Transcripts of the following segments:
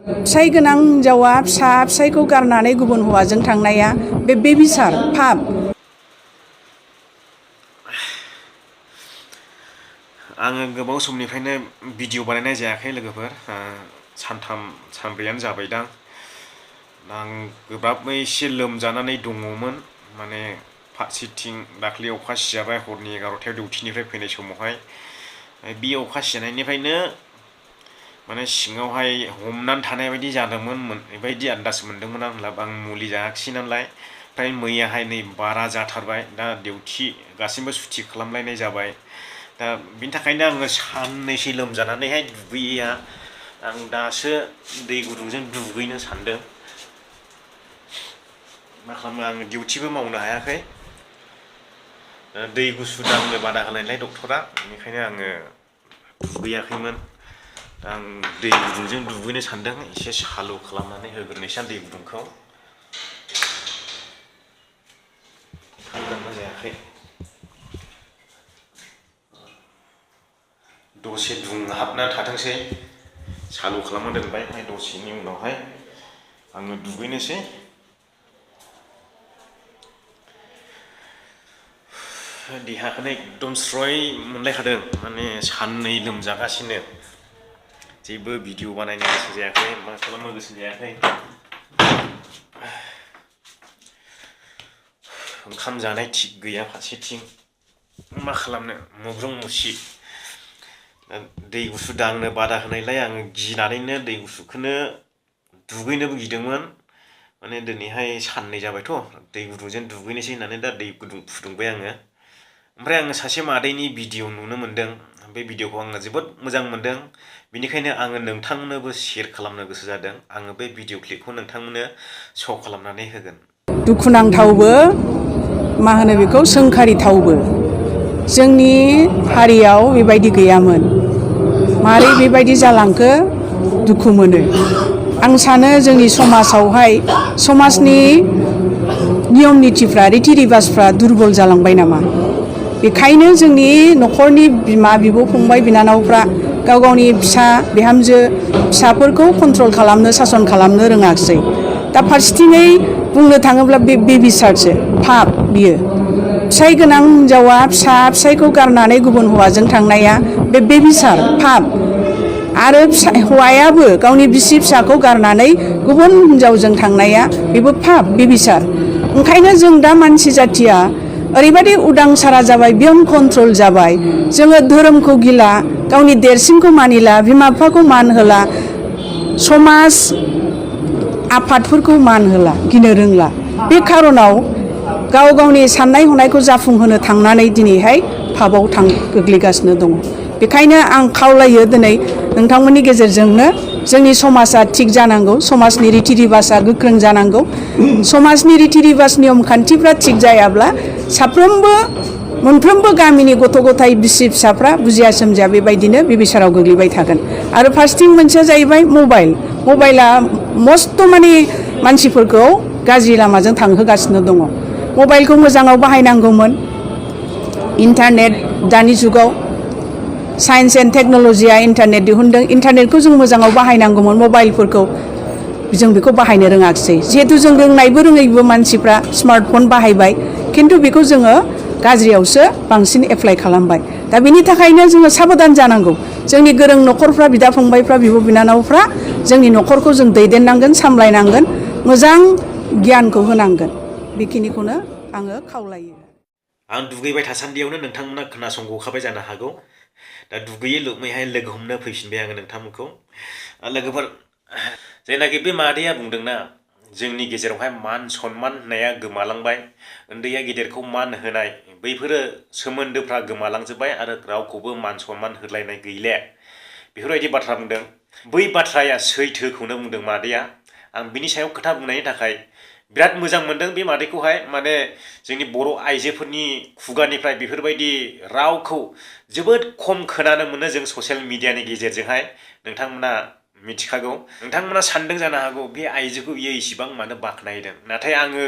फिसाइ गोनां हिनजावा फिसायखौ गारनानै गुबुन हौवाजों थांनाया बे बेबिचार पाप। आङो गोबाव समनिफ्रायनो भिडिअ बानायनाय जायाखै लोगोफोर, सानथाम सानब्रैयानो जाबायदां। आं गोब्राबै एसे लोमजानानै दङमोन, माने फारसेथिं दाख्लै अखा सिजाबाय हरनि 11टायाव डिउटिनिफ्राय फैनाय समावहाय। बे अखा सिजानायनिफ्रायनो माने सिङावहाय हमनानै थानाय बायदि जादोंमोन, बेबायदि आन्दाज मोन्दोंमोन आं मुलि जायाखिसै नालाय। ओमफ्राय मैयाहाय नै बारा जाथारबाय, दा डिउटि गासिबो सुथि खालामलायनाय जाबाय। दा बिनि थाखायनो आङो साननैसो लोमजानानैहाय दुगैया। आं दासो दै गुदुंजों दुगैनो सानदों। मा खालामनो, आङो डिउटिबो मावनो हायाखै। दै गुसु दांनो बादा होनायलाय डक्टरा, बेनिखायनो आङो दुगैयाखैमोन। दा आं दै गुदुंजों दुगैनो सानदों, एसे सालु खालामनानै होग्रोनोसै आं दै गुदुंखौ। खालामना जायाखै, दसे दुंहाबना थाथोंसै, सालु खालामना दोनबाय। ओमफ्राय दसेनि उनावहाय आङो दुगैनोसै। देहाखौनो एकदम स्रय मोनलायखादों, माने साननै लोमजागासिनो। जेबो भिडिअ बानायनो गोसो जायाखै, मा खालामनो गोसो जायाखै। ओंखाम जानाय थिग गैया फारसेथिं, मा खालामनो मुग्रुं मुसि। दै गुसु दांनो बादा होनायलाय आङो गिनानैनो दै गुसुखौनो दुगैनोबो गिदोंमोन। माने दिनैहाय साननै जाबायथ', दै गुदुंजों दुगैनोसै होननानै दा दै गुदुं फुदुंबाय आङो। ओमफ्राय आङो सासे मादैनि भिडिअ नुनो मोन्दों, बे भिडिअखौ आङो जोबोद मोजां मोन्दों। बेनिखायनो आङो नोंथांमोननोबो शेयार खालामनो गोसो जादों। आङो बे भिडिअ क्लिपखौ नोंथांमोननो श' खालामनानै होगोन। दुखुनांथावबो, मा होनो बेखौ, सोंखारिथावबो। जोंनि हारियाव बेबायदि गैयामोन। मारै बेबायदि जालांखो दुखु मोनो। आं सानो जोंनि समाजावहाय समाजनि नियम नितिफ्रा, रिति रिवाजफ्रा दुरबल जालांबाय नामा। बेखायनो जोंनि न'खरनि बिमा बिब' फंबाय बिनानावफ्रा गाव गावनि फिसा बिहामजो फिसाफोरखौ कन्ट्रल खालामनो, सासन खालामनो रोङाखिसै। दा फारसेथिङै बुंनो थाङोब्ला बे बेबिचारसो, पाप बियो। फिसाइ गोनां हिनजावा फिसायखौ गारनानै गुबुन हौवाजों थांनाया बे बेबिचार पाप। आरो हौवायाबो गावनि बिसि फिसाखौ गारनानै गुबुन हिनजावजों थांनाया बेबो पाप, बेबिचार। ओंखायनो जों दा मानसि जाथिया ओरैबायदि उदां सारा जाबाय, बियन कन्ट्रल जाबाय। जोङो धोरोमखौ गिला, गावनि देरसिनखौ मानिला, बिमा बिफाखौ मान होला, समाज आफादफोरखौ मान होला, गिनो रोंला। बे खार'नाव गाव गावनि साननाय हनायखौ जाफुंहोनो थांनानै दिनैहाय पापआव गोग्लैगासिनो दङ। बेखायनो आं खावलायो दिनै नोंथांमोननि गेजेरजोंनो, जोंनि समाजा थिग जानांगौ, समाजनि रिति रिवाजआ गोख्रों जानांगौ। समाजनि रिति रिवाज नियम खान्थिफ्रा थिग जायाब्ला साफ्रोमबो मोनफ्रोमबो गामिनि गथ' गथाय बिसि फिसाफ्रा बुजिया सोमजिया बेबायदिनो बेबिचाराव गोग्लैबाय थागोन। आरो फारसेथिं मोनसेया जाहैबाय मबाइला मस्थ' माने मानसिफोरखौ गाज्रि लामाजों थांहोगासिनो दङ। मबाइलखौ मोजाङाव बाहायनांगौमोन। इन्टारनेट, दानि जुगाव साइन्स एन्ड टेक्न'लजिया इन्टारनेट दिहुनदों, इन्टारनेटखौ जों मोजाङाव बाहायनांगौमोन। मबाइलफोरखौ जों बेखौ बाहायनो रोङाखिसै। जिहेथु जों रोंनायबो रोङैबो मानसिफ्रा स्मार्टफन बाहायबाय, खिन्थु बेखौ जोङो गाज्रियावसो बांसिन एप्लाइ खालामबाय। दा बेनि थाखायनो जोङो साबधान जानांगौ। जोंनि गोरों न'खरफ्रा, बिदा फंबायफ्रा, बिब' बिनानावफ्रा जोंनि न'खरखौ जों दैदेननांगोन, सामलायनांगोन, मोजां गियानखौ होनांगोन। बेखिनिखौनो आङो खावलायो। आं दुगैबाय थासान्दियावनो नोंथांमोना खोनासंगखाबाय जानो हागौ। दा दुगैयै लोबैहाय लोगो हमनो फैफिनबाय आङो नोंथांमोनखौ। लोगोफोर, जायनाखि बे मादैया बुंदोंना, जोंनि गेजेरावहाय मान सनमान होननाया गोमालांबाय, उन्दैया गेदेरखौ मान होनाय, बैफोरो सोमोन्दोफ्रा गोमालांजोब्बाय आरो रावखौबो मान सनमान होलायनाय गैले, बेफोरबायदि बाथ्रा बुंदों। बै बाथ्राया सैथोखौनो बुंदों मादैया। आं बिनि सायाव खोथा बुंनायनि थाखाय बिराद मोजां मोनदों बे मादैखौहाय। माने जोंनि बर' आइजोफोरनि खुगानिफ्राय बेफोरबायदि रावखौ जोबोद खम खोनानो मोनो जों ससियेल मिडियानि गेजेरजोंहाय। नोंथांमोना मिथिखागौ, नोंथांमोना सानदों जानो हागौ बे आइजोखौ बियो इसिबां मानो बाख्नायदों। नाथाय आङो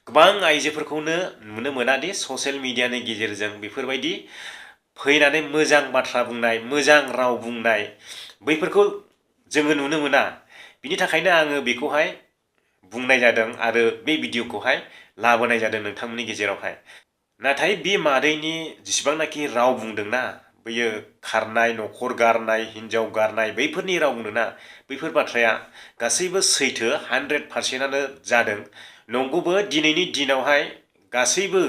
गोबां आइजोफोरखौनो नुनो मोनादि ससियेल मिडियानि गेजेरजों बेफोरबायदि फैनानै मोजां बाथ्रा बुंनाय, मोजां राव बुंनाय, बैफोरखौ जोङो नुनो मोना। बिनि थाखायनो आङो बेखौहाय बुंनाय जादों आरो बे भिडिअखौहाय लाबोनाय जादों नोंथांमोननि गेजेरावहाय। नाथाय बे मादैनि जेसेबांनाखि राव बुंदोंना, बैयो खारनाय, न'खर गारनाय, हिन्जाव गारनाय, बैफोरनि राव बुंदोंना, बैफोर बाथ्राया गासैबो सैथो, 100%आनो जादों। नंगौबो दिनैनि दिनावहाय गासैबो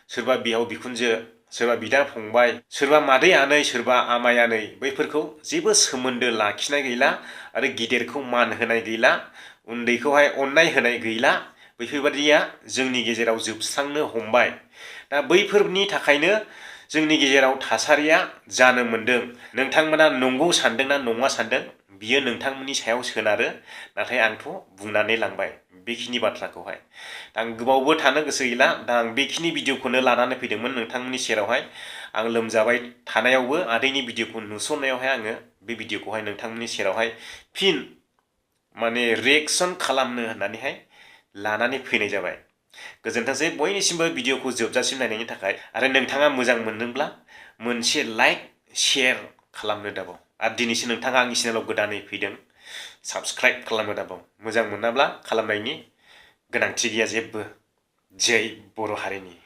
सोरबा बिहाव बिखुनजो, सोरबा बिदा फंबाय, सोरबा मादै आनै, सोरबा आमाय आनै, बैफोरखौ जेबो सोमोन्दो लाखिनाय गैला आरो गिदिरखौ मान होनाय गैला, उन्दैखौहाय अननाय होनाय गैला। बैफोरबादिया जोंनि गेजेराव जोबस्रांनो हमबाय। दा बैफोरनि थाखायनो जोंनि गेजेराव थासारिया जानो मोनदों। नोंथांमोना नंगौ सानदोंना नङा सानदों, बियो नोंथांमोननि सायाव सोनारो। नाथाय आंथ' बुंनानै लांबाय बेखिनि बाथ्राखौहाय। आं गोबावबो थानो गोसो गैला। दा आं बेखिनि भिडिअखौनो लानानै फैदोंमोन नोंथांमोननि सेरावहाय। आं लोमजाबाय थानायावबो आदैनि भिडिअखौ नुसननायावहाय आङो बे भिडिअखौहाय नोंथांमोननि सेरावहाय फिन माने रिएक्सन खालामनो होननानैहाय लानानै फैनाय जाबाय। गोजोनथोंसै बयनिसिमबो भिडिअखौ जोबजासिम नायनायनि थाखाय। आरो नोंथाङा मोजां मोनदोंब्ला मोनसे लाइक, शेयार खालामनो दाबाव। आरो दिनैसो नोंथाङा आंनि चेनेलाव गोदानै फैदों, साबस्क्राइब खालामनो दाबाव। मोजां मोनाब्ला खालामनायनि गोनांथि गैया जेबो। जै बर' हारिनि।